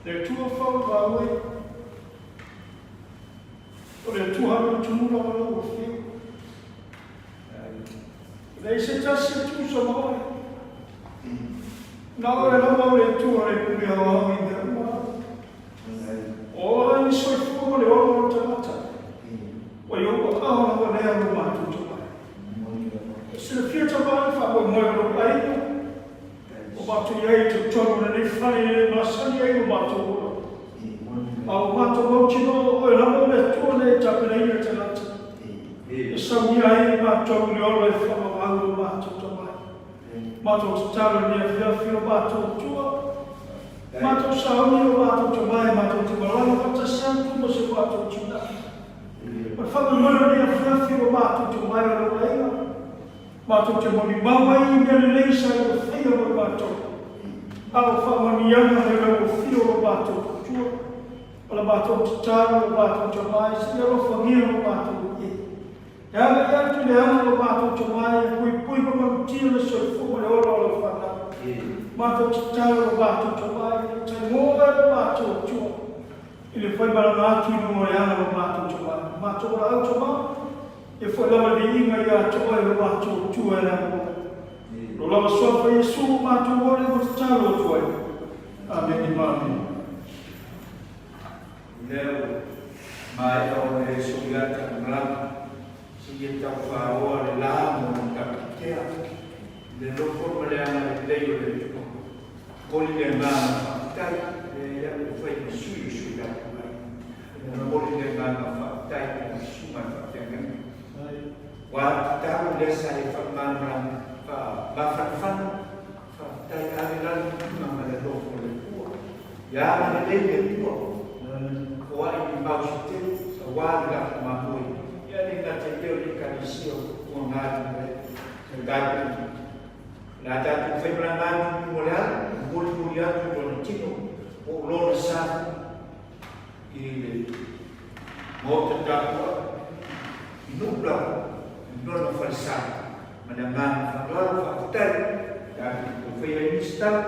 Le Atua fau le vaoe, o le Atua hale o tumu lava lau afio. E leai se tasi e tusa ma oe. Na oe lava o le Atua le pule aoao i mea uma lava. O oe le soifua ma le ola o le tagata. Ua i ou aao lava lea lo matou tomai. E silafia tamai le faamoemoe o lou aiga. Ua matou i ai i totonu o lenei fale e le masani ai lo matou ola. A ua matou mautinoa o oe lava o le Atua lea e tapenaina le tagata e saunia ai i matou i le ola e faavavau lo matou tamai. Matou tatalo i lenei afiafi lo matou Atua, matou sauni lo matou tamai, matou te malaga faatasi atu ma si o matou tina. O le faamoemoe o lenei afiafi lo matou tamai o lou aiga, Matou te molimau ai i mea lelei sa ia faia mo i matou, a o faamanuiaga mai lau afio o lo matou Atua, o la matou tatalo, o lo matou tamai, se i alofagia lo matou ie. E agai atu i le aga o lo matou tamai, e puipui ma malutia le soifua ma le ola o lau fanau. Matou tatalo lo matou tamai, e taimoa e lo matou Atua, i le faimalaga atu i luga o le aga o lo matou tamai. Matou valaau tamai, E foi lava le viiga ia te oe lo matou Atua e lagomau. Lo lava suafa Iesu ua matou ole ua tatalo atu ai. Amene ma amene. O lea ua maea ona e soiata le malama, seia tau faaoa le la mo le tapitea, i le alofa ma le agalelei o le Atua. Momoli le agaga faafetai, lea ia ua fai ma sui o si o tatou aiga. Momoli le agaga faafetai i lau susuga i le faafeagaiga. Ua tatau lea sa e faamalamalama, faamafanafana, faafetai ave lalo i ma le alofa o le Atua. Ia agalelei le Atua, foai ni mau se tele, aua le latou mamoe. Ia le gata i lea o le Ekalesia ua galulue ai. Tatou O le a tatou faimalaga atu i luma o le ala, molimoli atu i lona tino po o lona sa i le maota tapuai, i nuu lava, i lona falesa. Ma le agaga faaaloalo, faafetai. Tatou toe faia ai nisi tala.